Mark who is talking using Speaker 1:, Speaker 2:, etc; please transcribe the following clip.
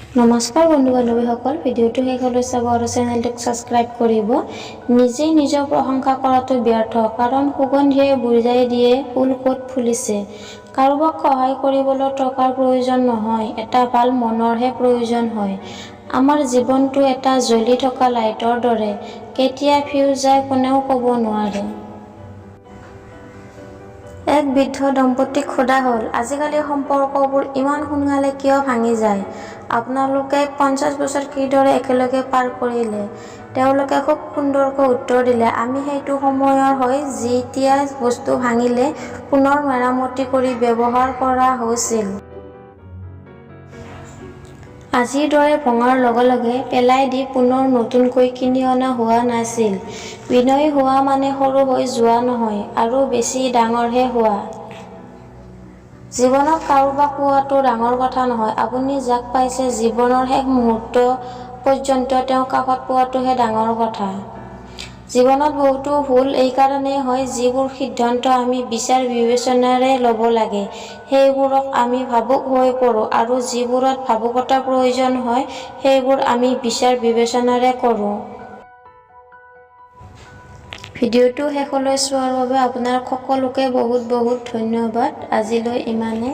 Speaker 1: নমস্কাৰ বন্ধু বান্ধৱীসকল, ভিডিঅ'টো শেষলৈ চাব আৰু চেনেলটোক ছাবস্ক্ৰাইব কৰিব। নিজেই নিজৰ প্ৰশংসা কৰাটো ব্যৰ্থ, কাৰণ সুগন্ধিয়ে বুজাই দিয়ে ফুল ক'ত ফুলিছে। কাৰোবাক সহায় কৰিবলৈ টকাৰ প্ৰয়োজন নহয়, এটা ভাল মনৰহে প্ৰয়োজন হয়। আমাৰ জীৱনটো এটা জ্বলি থকা লাইটৰ দৰে, কেতিয়া ফিউজ যায় কোনেও ক'ব নোৱাৰে। এক বৃদ্ধ দম্পতীক সোধা হ'ল, "আজিকালি সম্পৰ্কবোৰ ইমান সোনকালে কিয় ভাঙি যায়? আপোনালোকে 50 বছৰ কিদৰে একেলগে পাৰ কৰিলে?" তেওঁলোকে খুব সুন্দৰকৈ উত্তৰ দিলে, "আমি সেইটো সময়ৰ হয় যেতিয়া বস্তু ভাঙিলে পুনৰ মেৰামতি কৰি ব্যৱহাৰ কৰা হৈছিল। আজিৰ দৰে ভঙাৰ লগে লগে পেলাই দি পুনৰ নতুনকৈ কিনি অনা হোৱা নাছিল।" বিনয়ী হোৱা মানে সৰু হৈ যোৱা নহয়, আৰু বেছি ডাঙৰহে হোৱা। জীৱনত কাৰোবাক পোৱাটো ডাঙৰ কথা নহয়, আপুনি যাক পাইছে জীৱনৰ শেষ মুহূৰ্ত পৰ্যন্ত তেওঁক কাষত পোৱাটোহে ডাঙৰ কথা। জীৱনত বহুতো ভুল এইকাৰণেই হয়, যিবোৰ সিদ্ধান্ত আমি বিচাৰ বিবেচনাৰে ল'ব লাগে, সেইবোৰত আমি ভাবুক হৈ পৰোঁ আৰু যিবোৰত ভাবুকতাৰ প্ৰয়োজন হয়, সেইবোৰ আমি বিচাৰ বিবেচনাৰে কৰোঁ। ভিডিঅ'টো শেষলৈ চোৱাৰ বাবে আপোনাক সকলোকে বহুত বহুত ধন্যবাদ। আজিলৈ ইমানে।